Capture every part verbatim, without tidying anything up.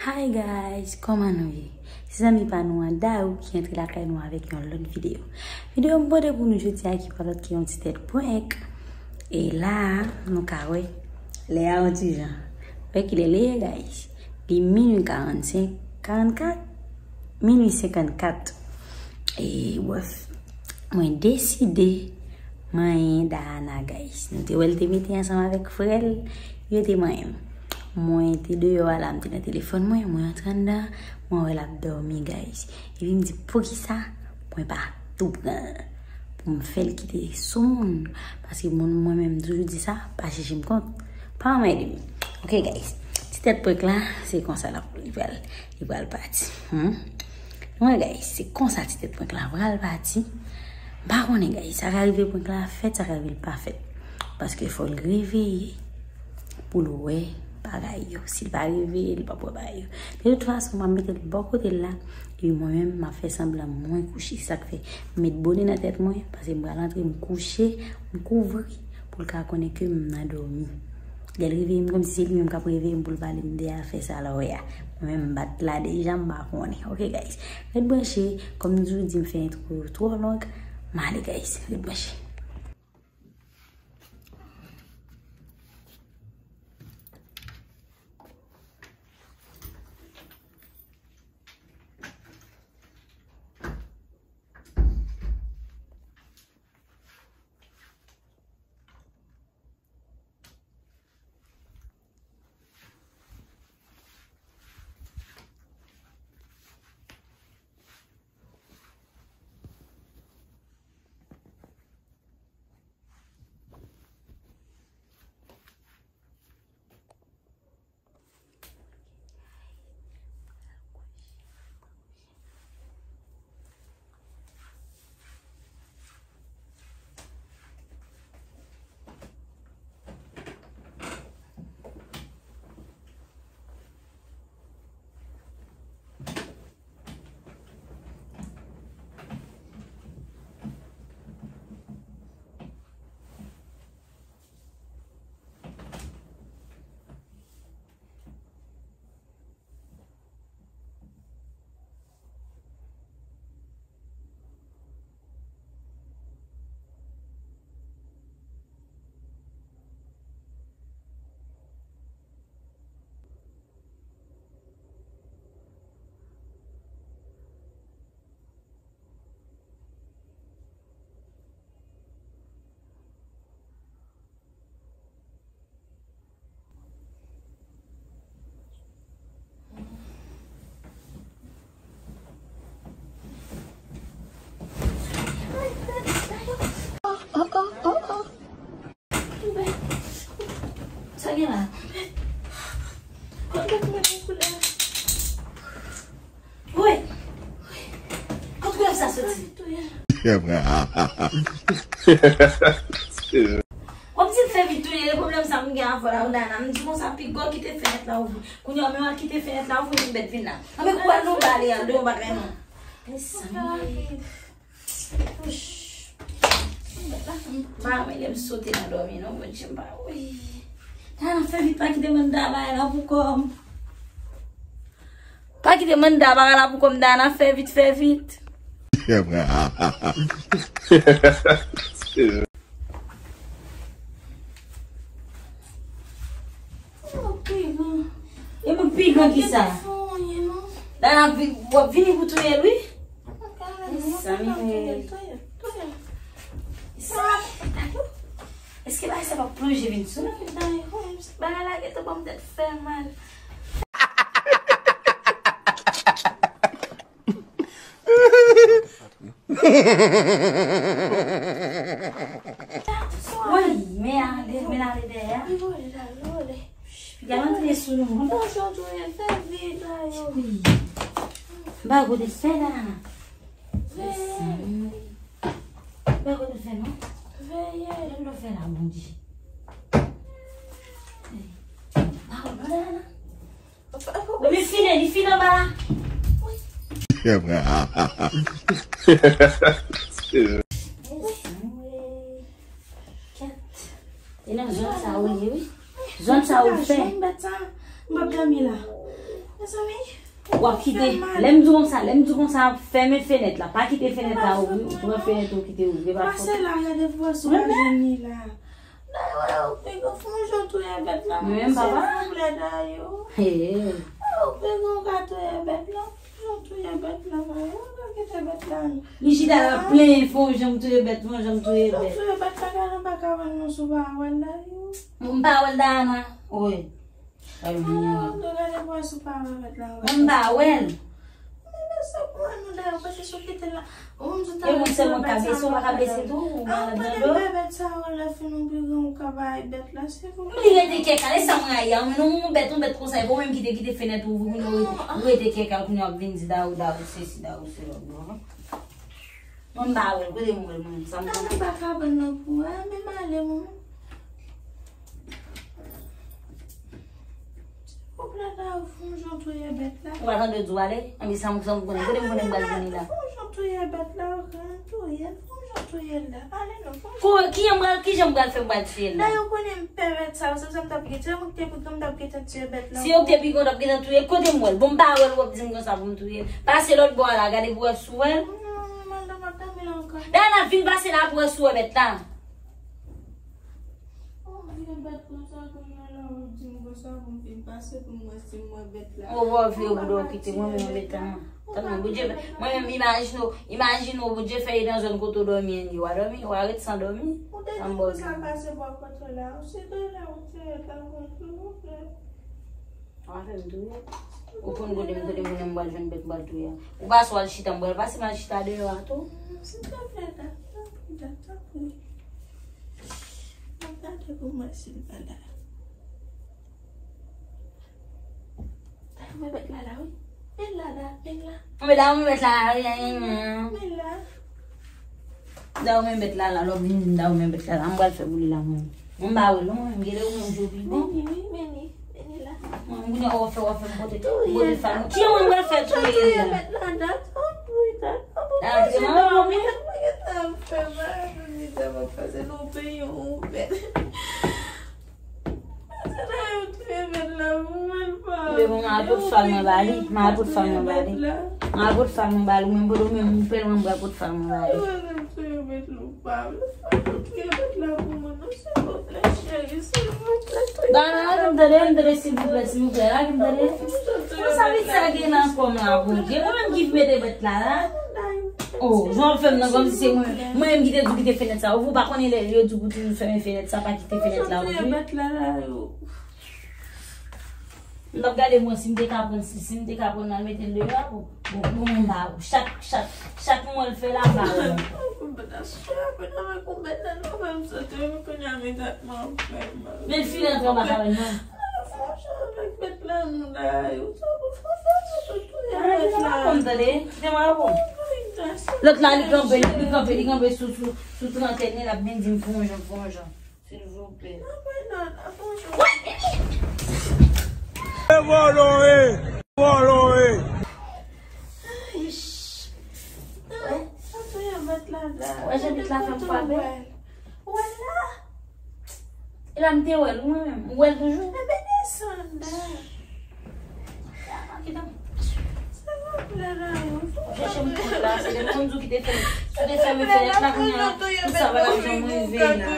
Hi guys, kòman nou ye? Se zanmi pa nou an Darou ki antre lakay nou avèk yon lòt videyo. Videyo m pote pou nou jodi a ki pa lòt ke yon ti tèt prank. E la, nou ka wè, lè a yon ti jan. Wè kilè li ye, guys? Li minui karannsenk, karannkat? Minui senkannkat. E, bref, mwen deside manyen Dayana, guys. Nou te wè l te mete ansanm avèk frè l, yo te manyen m. Mwen te deyò a la, m te nan telefòn mwen, mwen antre anndan, mwen wè l ap dòmi, guys. Epi m di, poukisa mwen pa tou pran l pou m fè l kite sou moun? Paske moun, mwen menm, m toujou di sa, pa chèche m kont, pa anmède m. Ok, guys, ti tèt prank la, se konsa l ap, li pral, li pral pati. Hmm? Mwen, guys, se konsa ti tèt prank la pral pati. M pa konnen, guys, sa ka rive prank la fèt, sa ka rive l pa fèt. Paske fò l reveye pou l wè bagay yo. Si l pa reveye, li p ap wè bagay yo. De tout fason, m ap mete l bò kote l la. Epi mwen menm, m ap fè sanblan mwen kouche. Sa k fè m met bone nan tèt mwen, paske m pral antre, m kouche, m kouvri, pou l ka konnen ke m nan dòmi. Lè l reveye m, kòmsi se li menm k ap reveye m pou l pale m de afè sa la w wè a. Mwen menm, m bat la deja, m pa konnen. Ok, guys. Ret branche, kòm m toujou di, m fè entwo yo twò long. M ale, guys. Ret branche. Oh, oh, oh, oh. Sa gen la? Kot bèk mwen gen koulè? Woy! Kot koulè sa soti? Kòmsi l fè vit touye, e pwoblèm sa m gen avè w la, Dayana. M di konsa, piga w kite fenèt la ouvri. Kounye a, menm al kite fenèt la ouvri, yon bèt vin la. Anben, kou al nan bale, al de yon bagay non. Mezanmi. M pa renmen lè m sote nan dòmi non, Bondye, m pa, wi. Dayana, fè vit, pa kite m anndan bagay la pou kò m. Pa kite m anndan bagay la pou kò m, Dayana, fè vit, fè vit. Yon piga. E moun piga ki sa? Dayana, w ap vini pou touye l, wi. Mezanmi. Èske bagay sa p ap plonje vin sou nou? Bagay la gentan ban m tèt fè mal. Woy, men ale, men ale dèyè. Li vole la, li vole. Piga antre sou nou. Bonjou, touye, fè vit la yo. Wi. M pa kote fè la. Veye. M pa kote fè non. Veye. Lè l fè la, Bondye. M pa kote fè la. Wi, li fini, li fini anba la. Kèt. E nan zòn sa ou ye, wi. Zòn sa ou fè. Jwenn bèt sa, m p ap dòmi la. Mezanmi, w ap kite, lè m di w konsa, lè m di w konsa, fèmen fenèt la. Pa kite fenèt la ouvri, ou pran fenèt ou kite ouvri, e pa fòt. Pase la, gade pou wè si w pa jwenn li la. Dayou, ou piko fon jan touye bèt la. Mwen menm, papa. Silvouplè, Dayou. Ou piko ka touye bèt la. Fon jan touye bèt la, Dayou. Ou ka kite bèt la. Li chita la plenyen, fon jan touye bèt, fon jan touye bèt. Fon jan touye bèt la, gade anba kabann nan sou pa wè l, Dayou. M pa wè l, Dayana. Wi. Ay, mwen. Mwen gade pou wè si w pa wè bèt la. Mwen m pa wè l. Mwen se pou wè nou dayè, paske si w kite l la. Ou menm si w ta... E mwen sèlman ka bese, w pa ka bese tou, ou malad nan do. Bèt sa yo lè fin ou pi gran, ou ka bay bèt la, se pou... Li rete kèkal, e sa mwen rayi a, men non, yon bèt, yon bèt konsa, e pou menm kite, kite fenèt ouvri, kounye a ou rete kèkal, kounye a w ap vin di dayou, dayou, sesi, dayou, sela, non. Mwen m pa wè l, kote m wè l, mwen menm, sa m konnen. Anba kabann nan pou wè, men m ale, mwen menm. Silvouplè, Dayou, fon jan touye bèt la. Ou pa tande yo di w ale? Anben, sa m, sa m konnen. Kote m konnen m pral vini la? Fon jan touye bèt la, ou ka touye l, fon jan touye l la. Ale non, fon jan. Ko-, kijan m pral, kijan m pral fè m pral tiye l la? Dayou, ou konnen m pè bèt sa yo, se pou sa m t ap gentan, se yo ki te pi gran, m t ap gentan tiye bèt la. Se yo ki te pi gran, t ap gentan touye l. Kote m wè l? Bon, m pa wè l, w ap di m konsa pou m touye l. Pase lòt bò a la, gade pou wè si w wè l. Non, m al dòmi, m ap dòmi la ankò. Dayou, n ap vin pase la pou wè si w wè bèt la. Oh, m gen bèt konsa, kounye a la, ou di m konsa pou m vin pase pou m wè si m wè bèt la. Ou pa vle ou dò kite mwen menm bèt la. Tanpri, Bondye, mwen menm imajine w, imajine w, Bondye fè e nan zòn kote w dòmi an, w a dòmi, w a ret san dòmi. Ou te di m konsa pase bò kote la, ou se de la ou te ret la, silvouplè. Ou pa fè m touye. Ou konn kote m, kote m konnen m pral jwenn bèt m pral touye a. Ou pa sou al chita, m pral pase m al chita deyò a tou. Silvouplè, dat, tanpri, dat, tanpri. M ap gade pou mwen si l pa la. Ay, mwen bèt la la, wi. Men l la, dat, men l la. Mwen bèt la, mwen bèt la, wi. Men l la. Da ou men bèt la la, lè w vin di m da ou men bèt la la, m pral fè pou li la mwen. Mwen m pa wè l non, mwen m gade ou menm jou pi bon. Meni, wi, meni, meni la. Mwen m konnen w ap fè, w ap fè m pote, pote fal. Ki mwen m pral fè touye l la? Bèt la, dat, oh, wi, dat, oh, pou mwen, se dòmi, dat, mwen gentan ap fè mal, mwen gentan ap fè, se nou peyi yon bèt. Mwen pot fal mwen ba li. Mwen pot fal mwen ba li. Mwen pot fal mwen ba li. Mwen pot, mwen, mwen pèl mwen ba pot fal mwen ba li. Ba la, la, m tande, m tande, silvouplè, silvouplè, la, m tande. Konsa vit sa gen nan kò m la, Bondye. Mwen menm ki mete bèt la, la. Oh, jan w ap fè m nan, kòmsi se mwen, mwen menm ki te di w kite fenèt sa ouvri, ou pa konnen lè yo di w pou toujou fèmen fenèt sa, pa kite fenèt la ouvri. Bèt la, la, yo. M t ap gade mwen si m te ka pran, si, si m te ka pran nan mete l deyò a pou, pou, pou mwen ba ou. Chak, chak, chak mwen l fè la, m ba ou. Men l fin antre anba kabann nan. Kite m avè w, tande. Kite m avè w. Lòt la, li kanpe, li kanpe, li kanpe sou, sou, sou trantèn li, l ap vin di m fè yon jan, fè yon jan. Silvouplè. E vòlò e, vòlò e. Wè jan bèt la fè m frape. Ou wè l la? E la m te wè l, ou wè menm. Ou wè l toujou? Enben desann la. Kite m. Silvouplè, la, yo. Chèche m tout la, se de moun ki te fè, ki te fè m fè la, kounye a, pou sa pa t ap janm rive la.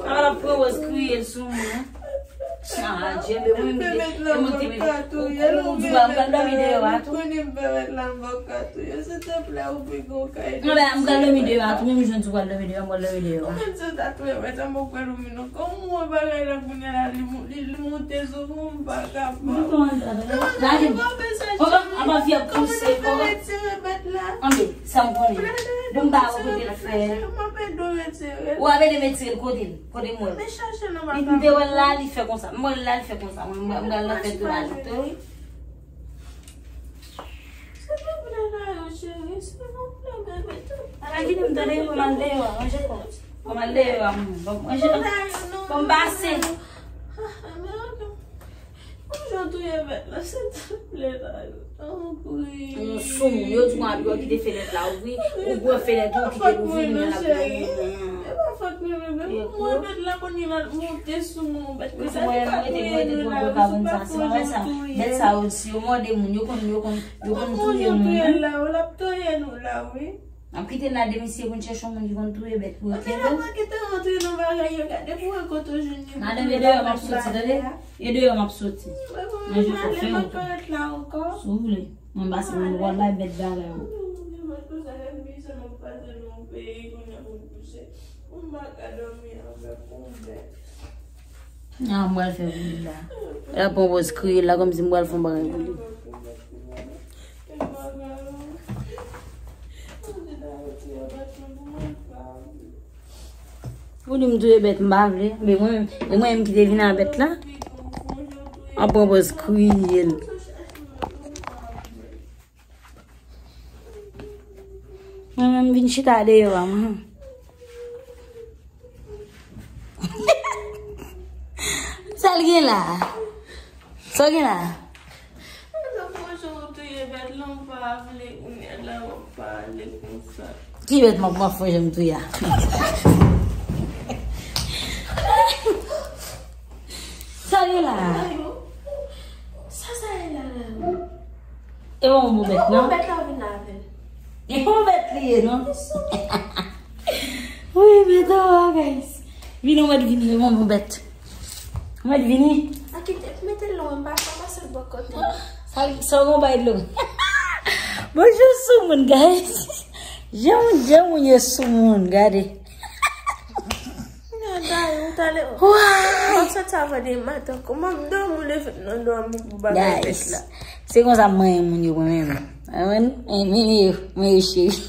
A, l ap pran wòz kriye l sou mwen. Ah, Dye, men mwen, mwen, mwen te mete. Ou, ou, ou di, m pral dòmi deyò a tou. Anben, m pral dòmi deyò a tou, menm jan di w pral dòmi deyò a, m pral dòmi deyò a. Lage m. Apa fi ap pouse, oh. Anben, sa m konnen. Bon, m ba ou kote l fè. Ou ap ede m retire l kote l. Kote m wè l. Li, m te wè l la, li fè konsa. M wè l la, li fè konsa. Mwen, mwen, mwen, l ap fè tou la, tou. Ala, kite m tande, pou m al deyò a, ranje kò. Pou m al deyò a, mwen. Bon, ranje kò. Bon, m pase. Yon sou moun, yo di w ap yo kite fenèt la ouvri, ou pran fenèt ou kite l ouvri, kounye a l ap vini. Mwen bèt la konn gen lòt monte sou mwen, bèt konsa li pa touye nou la, wi, se pa fò jan touye. Bèt sa yo, si yo mòde moun, yo konn, yo konn, yo konn touye moun, wi. Touye la, yo l ap touye nou la, wi. N ap kite n la de misye pou n chèche yon moun ki konn touye bèt pou yo kenbe l. Madanm, e deyò m ap soti, tande. E deyò m ap soti. Manje fò fè ankò. Si w vle. Mwen pase mwen wòl bay bèt bagay ou. Ah, mwen pral fè pou li la. La pran pòz kriye la kòmsi mwen pral fè yon bagay pou li. Ou di m touye bèt m pa vle. Men mwen menm, e mwen menm ki te vin a bèt la. An pran pòz kriye l. Mwen menm vin chita deyò a mwen. Sa l gen la? Sa w gen la? Mwen sa fò jan w touye bèt lan, m pa vle kounye a la, w ap pale konsa. Ki bèt m ap, m ap fè jan m touye a? Sa l gen la? Sa sa ye la la? E pa yon bon bèt non? Bèt la vin avè l. E pa yon bèt li ye non? Wi, bèt an, guys. Vini, ou mèt vini, e pa yon bon bèt. Ou mèt vini. A kite, mete l lwen, m pa, pa pase l bò kote. Sa, sa w gon bay dlo. Bonjou sou moun, guys. Jan moun, jan moun ye sou moun, gade. Gade, ou tale. Waay! M ap soti avan demen maten, kòman m dòmi, ou leve m nan dòmi pou bagay bèt la. Se konsa m manyen moun yo mwen menm. Mwen, mwen, mwen, mwen, cheri.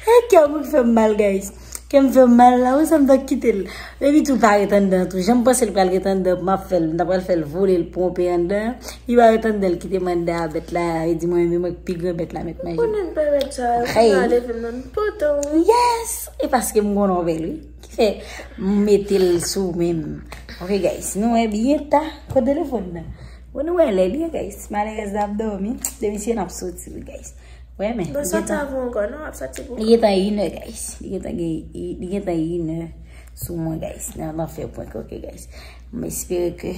E kè m k fè m mal, guys. Kè m fè m mal la, wi, sa m t ap kite l. Epi tou pa ret anndan tou. Jan m panse l pral ret anndan, m ap fè l, m ta pral fè l vole, l ponpe anndan. Li pa ret anndan, l kite m anndan a bèt la. Li di mwen, men mwen k pi gran bèt la mèt manje. Konnen m pa mèt sa, yo konn ale vin nan poto, wi. Yes! E paske m gon nonvèl, wi. Ki fè m mete l sou men m. Ok, guys, nou wè byen ta. Kote telefòn nan? Bon, nou wè lè li ye, guys. Malerèz la ap dòmi. Demisye n ap soti, wi, guys. Wè, men. Bon, soti avan ankò, non? Ap soti pou. Li gentan inè, guys. Li gentan gen, li gentan inè sou mwen, guys. Nan, nan fè prank, ok, guys. M espere ke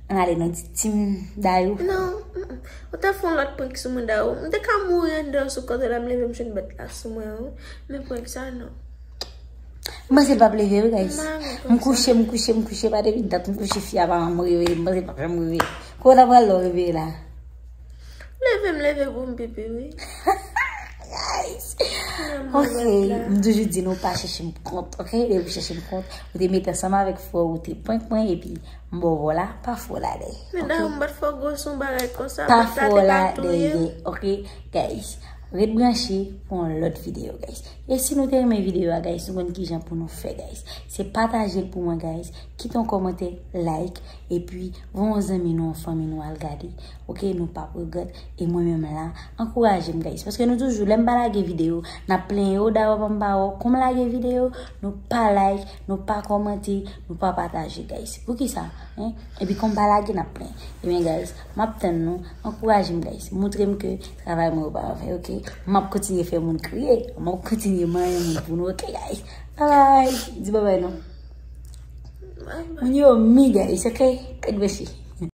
ann ale nan ti tim Dayou. Non, mm, mm. Ou ta fè yon lòt prank sou mwen, Dayou. M te ka mouri anndan sou kote la, m leve m jwenn bèt la sou mwen, wi. Men prank sa, non. M panse l p ap leve, wi, guys. M kouche, m kouche, m kouche, pa depi dat m kouche, fi a pa janm reveye, m panse l p ap janm reveye. Kote w ta pral lè w reveye la? Leve m leve pou m pipi, wi. Guys. Ok, m toujou di nou pa chèche m kont, ok? Depi w chèche m kont, ou te mete ansanm avèk frè w, ou te prank mwen, epi m ba w vòla, pa fè w la dèyè. Men Dayou, m pa t fè w gwo sou bagay konsa, pa fè w la dèyè, ok? Guys, ret branche pou yon lòt videyo, guys. E si nou te renmen videyo a, guys, nou konn kijan pou nou fè, guys. Se pataje l pou mwen, guys. Kite yon kòmantè, like, epi voye yon zanmi nou, yon fanmi nou al gade. Ok, nou p ap regrèt. E mwen menm la, ankouraje m, guys. Paske nou toujou, lè m pa lage videyo, n ap plenyen, o, Dayou pa m pa wè w, kon m lage videyo, nou pa like, nou pa kòmante, nou pa pataje, guys. Poukisa? Hein? Epi kon m pa lage, n ap plenyen. Ebyen, guys, m ap tann nou, ankouraje m, guys. Montre m ke travay mwen yo pa anven, ok? M ap kontinye fè moun kriye, m ap kontinye manyen moun pou nou, ok, guys? Bye bye. Di bye bye non. Bye bye. Moun yo mi, guys, ok? Ret branche.